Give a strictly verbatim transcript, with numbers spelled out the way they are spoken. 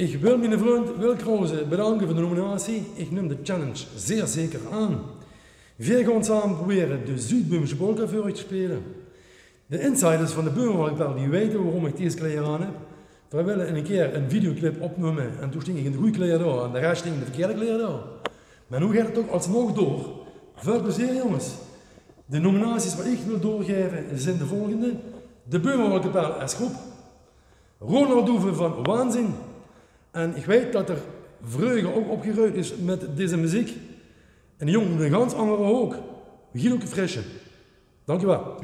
Ich wil miene vrund Wil Krause bedanke veur de nominatie. Ich num de challenge zeer zeker aan. Veer gaon same probere de Zuudbeumsche polka veur uch te speule. De insiders van de Beumewalkapel die weite waorum ich dees kleier aan höb. Veer wille ein kier ein videoclip opnumme en toen sting ich in de gooj kleier dao en de res sting in de verkeerde kleier dao. Mer noe geit 't toch alsnog door. Väöl plezeer, jónges. De nominaties waat ich wil doorgaeve zeen de volgende: de Beumewalkapel es groep, Ronald Doeven van Waanzin. En ich weit det 'r vreuger ouch opgegreujd is mit deze meziek. En de jóng oet eine gans angere hook, Guido Kefresje. Dank uch waal.